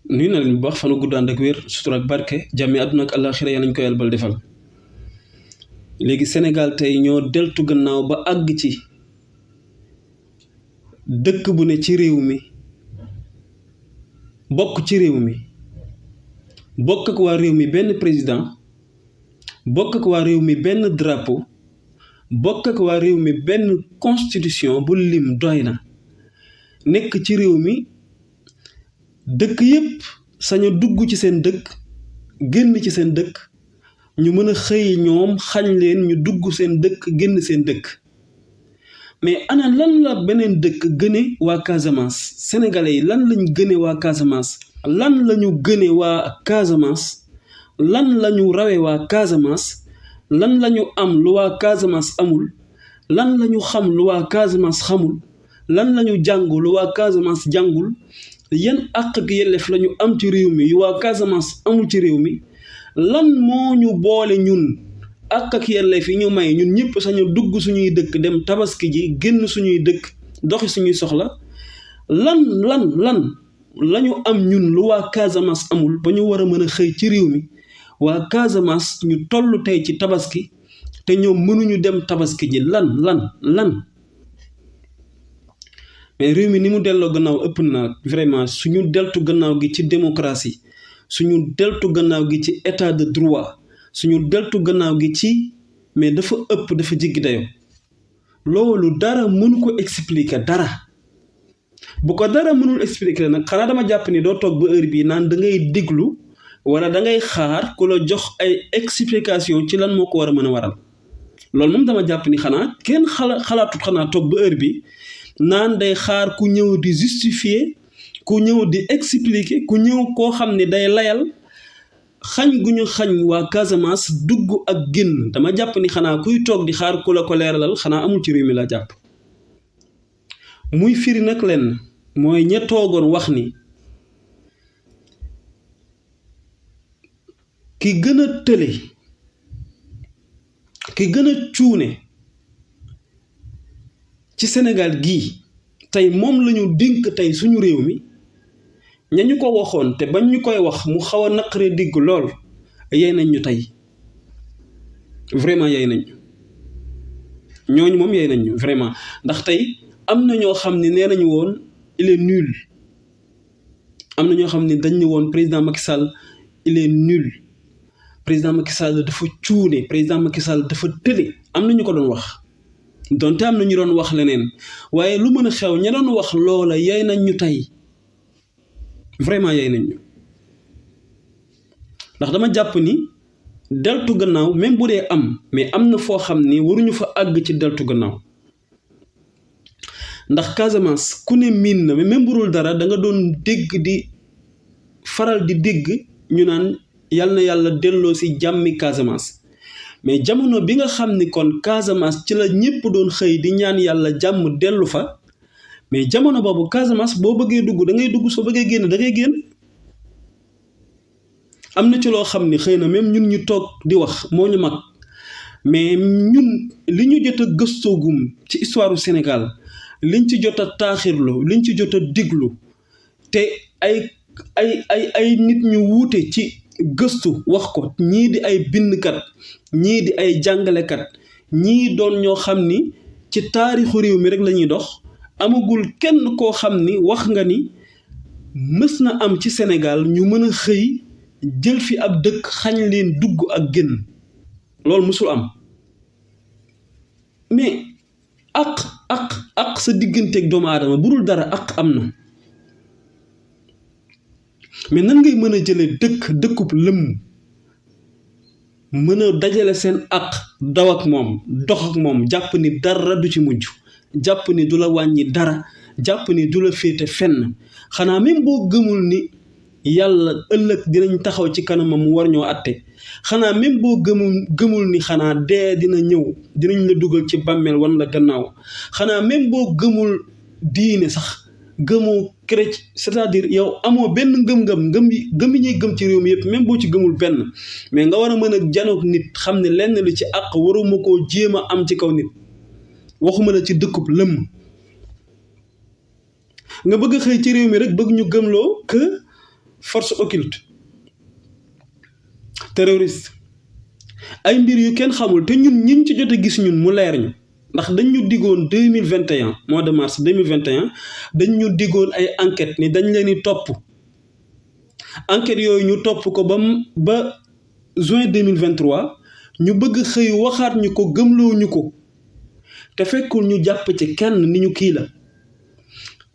nuyu na leen bu baax fanu gudd ànd ak wér sutura ak barke jàmmi àdduna ak àllaaxira yal nañu ko yàlla bal defal. léegi Sénégal tey ñoo deltu gannaaw ba àgg ci dëkk bu ne ci réew mi bokk ci réew mi bokk ak waa réew mi benn président bokk ak waa réew mi benn drapeau bokk ak waa réew mi benn constitution bu lim doy na nekk ci réew mi dëkk yépp saña dugg ci seen dëkk génn ci seen dëkk ñu mën a xëy ñoom xañ leen ñu dugg seen dëkk génn seen dëkk mais ana lan la beneen dëkk gëne waa Casamance sénégalais yi lan lañ gëne waa Casamance lan lañu gëne waa Casamance lan lañu rawe waa Casamance lan lañu am lu waa Casamance amul lan lañu xam lu waa Casamance xamul lan lañu jàng lu waa Casamance jàngul yan àq ak yelleef lañu am ci réew mi yu waa Casamance amul ci réew mi lan moo ñu boole ñun àq ak yelleef yi ñu may ñun ñëpp sañu dugg suñuy dëkk dem tabaski ji génn suñuy dëkk doxi suñuy soxla lan lañu am ñun lu waa Casamance amul ba ñu war a mën a xëy ci réew mi waa Casamance ñu toll tey ci tabaski te ñoom mënuñu dem tabaski ji lan mais réew mi ni mu delloo gannaaw ëpp na vraiment suñu deltu gannaaw gi ci démocratie suñu deltu gannaaw gi ci état de droit suñu deltu gannaaw gi ci mais dafa ëpp dafa jéggi dayo loolu dara mënu ko expliquer dara bu ko dara mënul expliquer nag xanaa dama jàpp ni doo toog ba heure bii naan da ngay déglu wala da ngay xaar ku la jox ay explication ci lan moo ko war a mën a waral loolu moom dama jàpp ni xanaa kenn xalaatut xanaa toog ba heure bi naan day xaar ku ñëw di justifier ku ñëw di expliquer ku ñëw koo xam ne day layal xañ gu ñu xañ waa Casamance dugg ak génn dama jàpp ni xanaa kuy toog di xaar ku la ko leeralal xanaa amul ci réew mi la jàpp muy firi nag leen mooy ña toogoon wax ni ki gën a tële ki gën a cuune ci Sénégal gii tey moom lañu dénk tey suñu réew mi ñañu ko waxoon te bañ ñu koy wax mu xaw a naqaree digg lool yey nañ ñu tey vraiment yey nañ ñooñu moom yey nañ ñu vraiment ndax tey am na ñoo xam ne nee nañu woon il est nul am na ñoo xam ne dañ ne woon président Macky Sall il est nul président Macky Sall dafa cuune président Macky Sall dafa tële am na ñu ko doon wax donte am na ñu doon wax leneen waaye lu mën a xew ña doon wax loola yey nañ ñu tey vraiment yey nañ ñu ndax dama jàpp ni deltu gannaaw même bu dee am mais am na foo xam ni waruñu fa àgg ci deltu gannaaw ndax Casamance ku ne miin na mais même bu dul dara da nga doon dégg di faral di dégg ñu naan yal na yàlla delloo si jàmmi Casamance mais jamono bi nga xam ni kon Casamance ci la ñëpp doon xëy di ñaan yàlla jàmm dellu fa mais jamono boobu Casamance boo bëggee dugg da ngay dugg soo bëggee génn da ngay génn am na ci loo xam ni xëy na même ñun ñu toog di wax moo ñu mag mais ñun li ñu jot a gëstoogum ci histoire du Sénégal liñ ci jot a taaxirlu liñ ci jot a diglu te ay nit ñu wuute ci gëstu wax ko ñii di ay bindkat ñii di ay jàngalekat ñii doon ñoo xam ni ci taarixu réew mi rek la ñuy dox amagul kenn koo xam ni wax nga ni mës na am ci Sénégal ñu mën a xëy jël fi ab dëkk xañ leen dugg ak génn loolu mësul am mais ak sa digganteeg doomu aadama bu dul dara ak am na mais nan ngay mën a jëlee dëkkub lëmm mën a dajale seen ak daw ak moom dox ak moom jàpp ni dara du ci mujj jàpp ni du la wàññi dara jàpp ni du la féete fenn xanaa même boo gëmul ni yàlla ëllëg dinañ taxaw ci kanamam mu war ñoo àtte xanaa même boo gëmul ni xanaa dee dina ñëw dinañ la dugal ci bàmmeel wan la gannaaw xanaa même boo gëmul diine sax gëmoo chrétien c'est-à-dire yow amoo benn ngëm yi ñuy gëm ci réew mi yëpp même boo ci gëmul benn mais nga war a mën a janoog nit xam ne lenn lu ci àq waruma koo jéem a am ci kaw nit waxuma la ci dëkkub lëmm nga bëgg a xëy ci réew mi rek bëgg ñu gëmloo que force occulte terroriste ay mbir yu kenn xamul te ñun ñiñ ci jot a gis ñun mu leer ñu ndax dañ ñu diggoon 2021 mois de mars 2021 dañ ñu diggoon ay enquête ni dañ leen di topp enquête yooyu ñu topp ko ba juin 2023 ñu bëgg xëy waxaat ñu ko gëmloo ñu ko te fekkul ñu jàpp ci kenn ni ñu kii la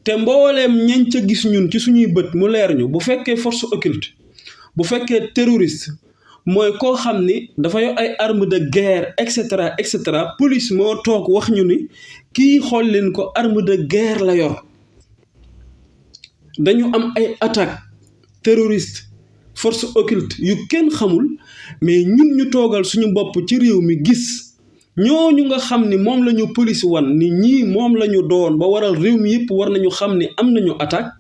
te mbooleem ñañ ca gis ñun ci suñuy bët mu leer ñu bu fekkee force occulte bu fekkee terroriste mooy koo xam ni dafa yor ay arme de guerre et cetera police moo toog wax ñu ni kii xool leen ko arme de guerre la yor dañu am ay attaque terroriste force occulte yu kenn xamul mais ñun ñu toogal suñu bopp ci réew mi gis ñooñu nga xam ni moom la ñu police wan ni ñii moom la ñu doon ba waral réew mi yëpp war nañu xam ni am nañu attaque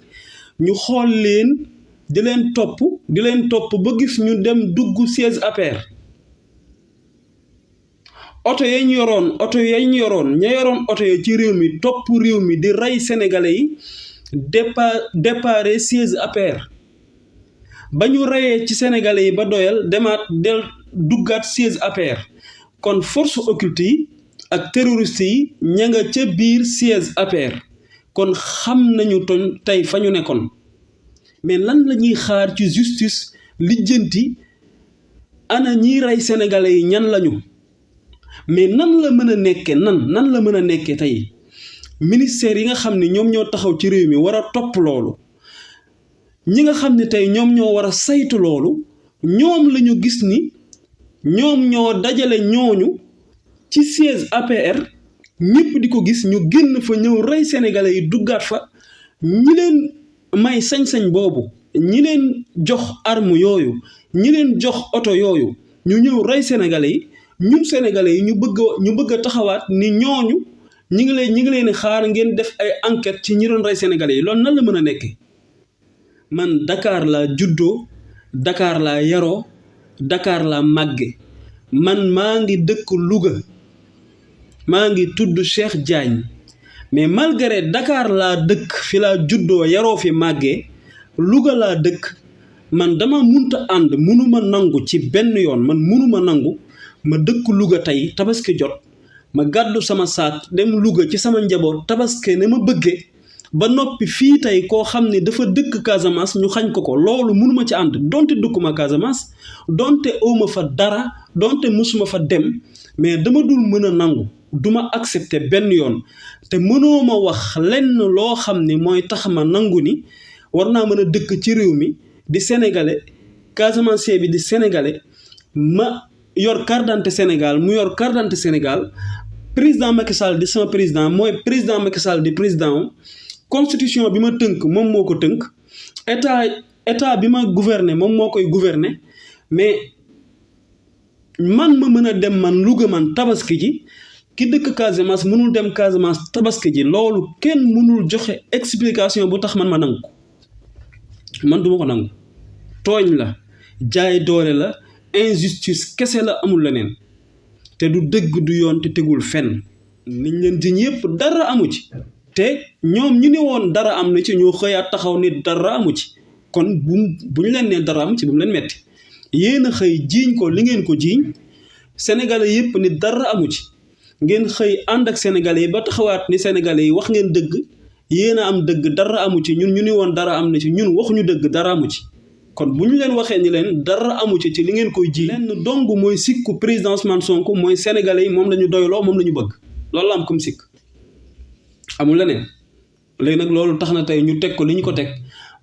ñu xool leen di leen topp ba gis ñu dem dugg siège APR oto yañ yoroon ña yoroon oto ya ci réew mi topp réew mi di rey sénégalais yi déparé siège APR ba ñu reyee ci sénégalais yi ba doyal duggaat siège APR kon force occulte yi ak terroriste yi ña nga ca biir siège APR kon xam nañu tey fa ñu nekkoon mais lan la ñuy xaar ci justice lijjanti ana ñiy rey sénégalais yi ñan lañu mais nan la mën a nekke tey ministère yi nga xam ne ñoom ñoo taxaw ci réew mi war a topp loolu ñi nga xam ne tey ñoom ñoo war a saytu loolu ñoom la ñu gis ni ñoom ñoo dajale ñooñu ci siège APR ñëpp di ko gis ñu génn fa ñëw rey sénégalais yi duggaat fa ñi leen may sañ-sañ boobu ñi leen jox arme yooyu ñi leen jox oto yooyu ñu ñëw rey sénégalais yi ñun sénégalais yi ñu bëgg a taxawaat ni ñooñu ñi ngi leen xaar ngeen def ay enquête ci ñi doon rey sénégalais yi loolu nan la mën a nekkee man Dakar laa juddoo Dakar laa yaroo Dakar laa màgge man maa ngi dëkk Louga maa ngi tudd Cheikh Diagne mais malgré Dakar laa dëkk fi laa juddoo yaroo fi màggee Louga laa dëkk man dama munta ànd munuma nangu ci benn yoon man munuma nangu ma dëkk Louga tey tabaski jot ma gàddu sama saak dem Louga ci sama njaboot tabaski ne ma bëggee ba noppi fii tey koo xam ne dafa dëkk Casamance ñu xañ ko loolu munuma ci ànd donte dëkkuma Casamance donte awma fa dara donte musuma fa dem mais dama dul mën a nangu duma accepter benn yoon te mënoo ma wax lenn loo xam ni mooy tax ma nangu ni war naa mën a dëkk ci réew mi di sénégalais Casamançais bi di sénégalais ma yor carte d'identité Sénégal mu yor carte d'identité Sénégal président Macky Sall di sama président mooy président Macky Sall di président constitution bi ma tënk moom moo ko tënk état bi ma gouverner moom moo koy gouverner mais man ma mën a dem man Louga man tabaski ji ki dëkk Casamance mënul dem Casamance tabaski ji loolu kenn mënul joxe explication bu tax man ma nangu man duma ko nangu tooñ la jaay doole la injustice kese la amul leneen te du dëgg du yoon te tegul fenn niñ leen jiñ yëpp dara amu ci te ñoom ñu ne woon dara am na ci ñoo xëyaat taxaw ni dara amu ci kon bu ñu leen nee dara amu ci bu mu leen metti yéen a xëy jiiñ ko li ngeen ko jiiñ sénégalais yëpp ni dara amu ci ngeen xëy ànd ak sénégalais yi ba taxawaat ni sénégalais yi wax ngeen dëgg yéen a am dëgg dara amu ci ñun ñu ni woon dara am na ci ñun waxuñu dëgg dara amu ci kon bu ñu leen waxee ni leen dara amu ci li ngeen koy ji lenn dong mooy sikku président Ousmane Sonko mooy sénégalais yi moom la ñu doyloo moom la ñu bëgg loolu la am comme sikk amul leneen léegi nag loolu tax na tey ñu teg ko li ñu ko teg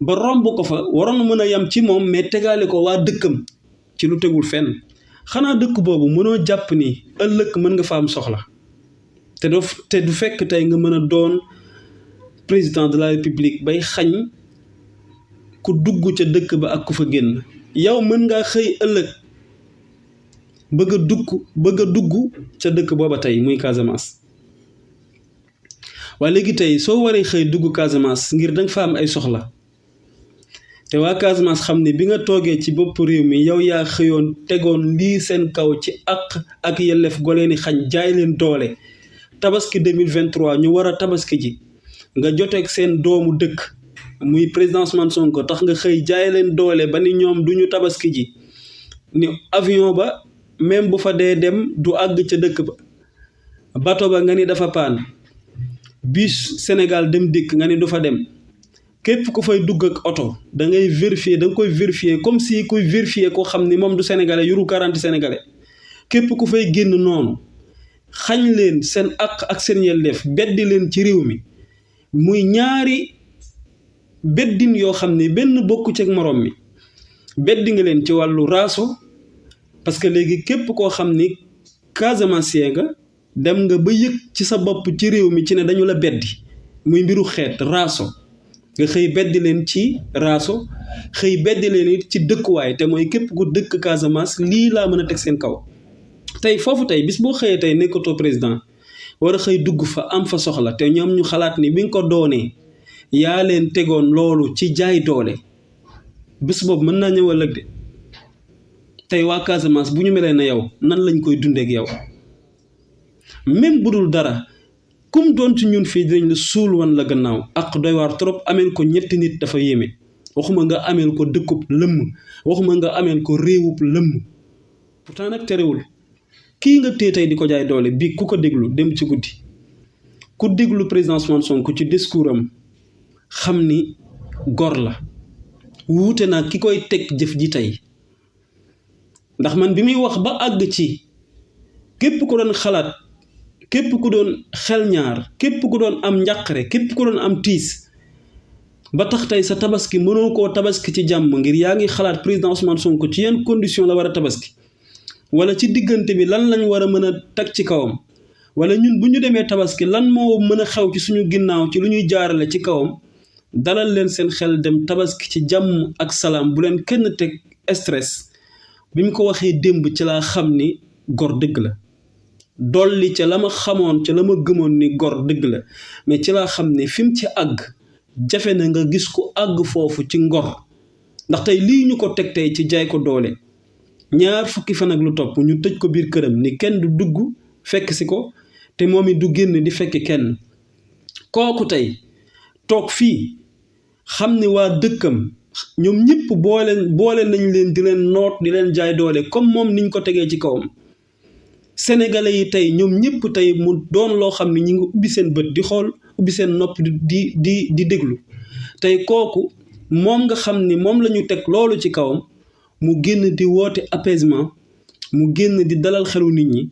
ba romb ko fa waroon na mën a yem ci moom mais tegaale ko waa dëkkam ci lu tegul fenn xanaa dëkk boobu mënoo jàpp ni ëllëg mën nga fa am soxla te du fekk tey nga mën a doon président de la république bay xañ ku dugg ca dëkk ba ak ku fa génn yow mën ngaa xëy ëllëg bëgg a dugg ca dëkk booba tey muy Casamance waaye léegi tey soo waree xëy dugg Casamance ngir danga fa am ay soxla te waa Casamance xam ne bi nga toogee ci bopp réew mi yow yaa xëyoon tegoon lii seen kaw ci ak yelleef go leen xañ jaay leen doole tabaski 2023 ñu war a tabaski ji nga joteeg seen doomu dëkk muy président Ousmane Sonko tax nga xëy jaay leen doole ba ni ñoom duñu tabaski ji ni avion ba même bu fa dee dem du àgg ca dëkk ba bato ba nga ni dafa paan bus Sénégal dem dikk nga ni du fa dem képp ku fay dugg ak oto da ngay vérifier da nga koy vérifier comme si kuy vérifier ko xam ni moom du sénégalais yuru 40 sénégalais képp ku fay génn noonu xañ leen seen ak seen yelleef beddi leen ci réew mi muy ñaari beddin yoo xam ne benn bokku ci ak morom mi beddi nga leen ci wàllu raaso parce que léegi képp koo xam ni Casamançais nga dem nga ba yëg ci sa bopp ci réew mi ci ne dañu la beddi muy mbiru xeet raaso nga xëy beddi leen ci raaso xëy beddi leen it ci dëkkuwaay te mooy képp ku dëkk Casamance lii laa mën a teg seen kaw tey foofu tey bis boo xëyee tey nekkatoo président war a xëy dugg fa am fa soxla te ñoom ñu xalaat ni bi nga ko doonee yaa leen tegoon loolu ci jaay doole bés boobu mën naa ñëwal ak de tey waa Casamance bu ñu melee na yow nan lañ koy dundee ak yow même bu dul dara kum doon ci ñun fii dinañ la suul wan la gannaaw ak doy waar trop ameel ko ñetti nit dafa yéeme waxuma nga ameel ko dëkkub lëmm waxuma nga ameel ko réewub lëmm pourtant nag terewul kii nga téye tey di ko jaay doole bii ku ko déglu dem ci guddi ku déglu président Ousmane Sonko ci discours am xam ni gor la wuute naa ki koy teg jëf ji tey ndax man bi muy wax ba àgg ci képp ku doon xalaat képp ku doon xel ñaar képp ku doon am njàqare képp ku doon am tiis ba tax tey sa tabaski mënoo koo tabaski ci jàmm ngir yaa ngi xalaat président Ousmane Sonko ci yenn condition la war a tabaski wala ci diggante bi lan lañ war a mën a teg ci kawam wala ñun bu ñu demee tabaski lan moo mën a xew ci suñu ginnaaw ci lu ñuy jaarale ci kawam dalal leen seen xel dem tabaski ci jàmm ak salaam bu leen kenn teg stress bi mu ko waxee démb ci laa xam ni gor dëgg la dolli ca la ma xamoon ca la ma gëmoon ni gor dëgg la mais ci laa xam ne fi mu ci àgg jafe na nga gis ko àgg foofu ci ngor ndax tey lii ñu ko teg tey ci jaay ko doole 2 fukki fan ak lu topp ñu tëj ko biir këram ni kenn du dugg fekk si ko te moom it du génn di fekk kenn kooku tey toog fii xam ni waa dëkkam ñoom ñëpp boole nañ leen di leen noot di leen jaay doole comme moom niñ ko tegee ci kawam sénégalais yi tey ñoom ñëpp tey mu doon loo xam ne ñi ngi ubbi seen bët di xool ubbi seen nopp di déglu tey kooku moom nga xam ni moom la ñu teg loolu ci kawam mu génn di woote apaisement mu génn di dalal xelu nit ñi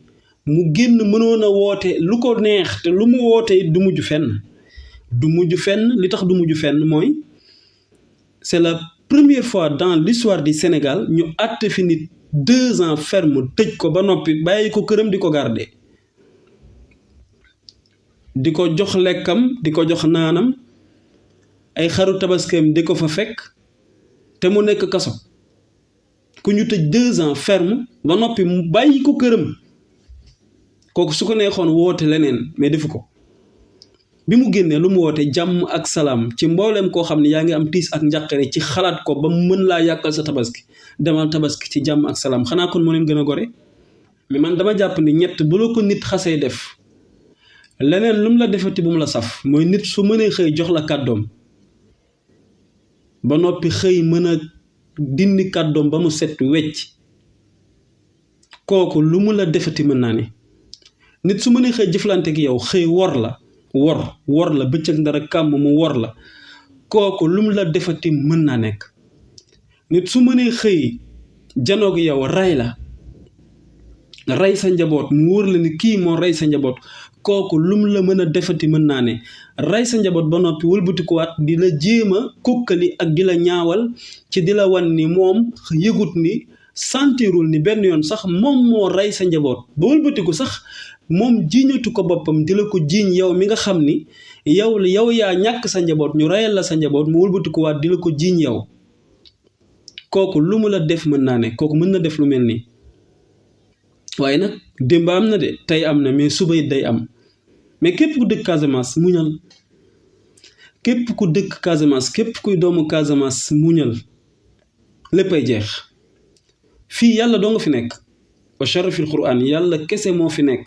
mu génn mënoon a woote lu ko neex te lu mu woote du mujj fenn li tax du mujj fenn mooy c'est la première fois dans l'histoire du Sénégal ñu àtte fi nit 2 ans ferme tëj ko ba noppi bàyyi ko këram di ko garder di ko jox lekkam di ko jox naanam ay xaru tabaskeem di ko fa fekk te mu nekk kaso ku ñu tëj 2 ans ferme ba noppi mu bàyyi ko këram kooku su ko neexoon woote leneen mais defu ko bi mu génnee lu mu woote jàmm ak salaam ci mbooleem koo xam ne yaa ngi am tiis ak njàqare ci xalaat ko ba mu mën laa yàqal sa tabaski demal tabaski ci jàmm ak salaam xanaa kon moo leen gën a gore mais man dama jàpp ni ñett bu la ko nit xasee def leneen lu mu la defati bu mu la saf mooy nit su mënee xëy jox la kàddoom ba noppi xëy mën a dindi kàddoom ba mu set wecc kooku lu mu la defati mën naa ne nit su mënee xëy jëflante ak yow xëy wor la bëccëg ndara kàmm mu wor la kooku lu mu la defati mën naa nekk nit su mënee xëy janoog yow rey sa njaboot mu wóor la ni kii moo rey sa njaboot kooku lu mu la mën a defati mën naa ne rey sa njaboot ba noppi wëlbatikuwaat di la jéem a kukkali ak di la ñaawal ci di la wan ni moom yëgut ni sentirul ni benn yoon sax moom moo rey sa njaboot ba wëlbatiku sax moom jiiñatu ko boppam di la ko jiiñ yow mi nga xam ni yow yaa ñàkk sa njaboot ñu reyal la sa njaboot mu wëlbatikuwaat di la ko jiiñ yow kooku lu mu la def mën naa ne kooku mën na def lu mel nii waaye nag démb am na de tey am na mais suba it day am mais képp ku dëkk Casamance muñal képp ku dëkk Casamance képp kuy doomu Casamance muñal léppay jeex fii yàlla doo nga fi nekk wa sharafil Qur'an yàlla kese moo fi nekk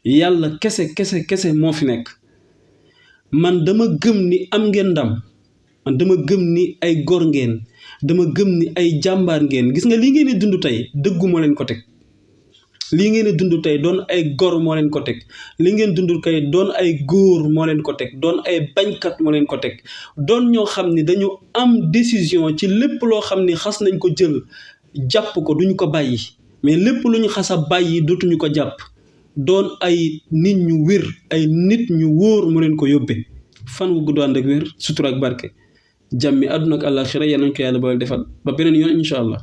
yàlla kese moo fi nekk man dama gëm ni am ngeen ndam man dama gëm ni ay gor ngeen dama gëm ni ay jàmbaar ngeen gis nga lii ngeen di dund tey dëggu moo leen ko teg lii ngeen di dund tey doon ay gor moo leen ko teg li ngeen dund kay doon ay góor moo leen ko teg doon ay bañkat moo leen ko teg doon ñoo xam ni dañu am décision ci lépp loo xam ni xas nañ ko jël jàpp ko duñu ko bàyyi mais lépp lu ñu xas a bàyyi dootuñu ko jàpp doon ay nit ñu wér ay nit ñu wóor mu leen ko yóbbee fan wu gudd ànd ak wér sutura ak barke jàmmi àdduna ak àllaaxira yal nañ ko yàlla boole defal ba beneen yoon incha allah.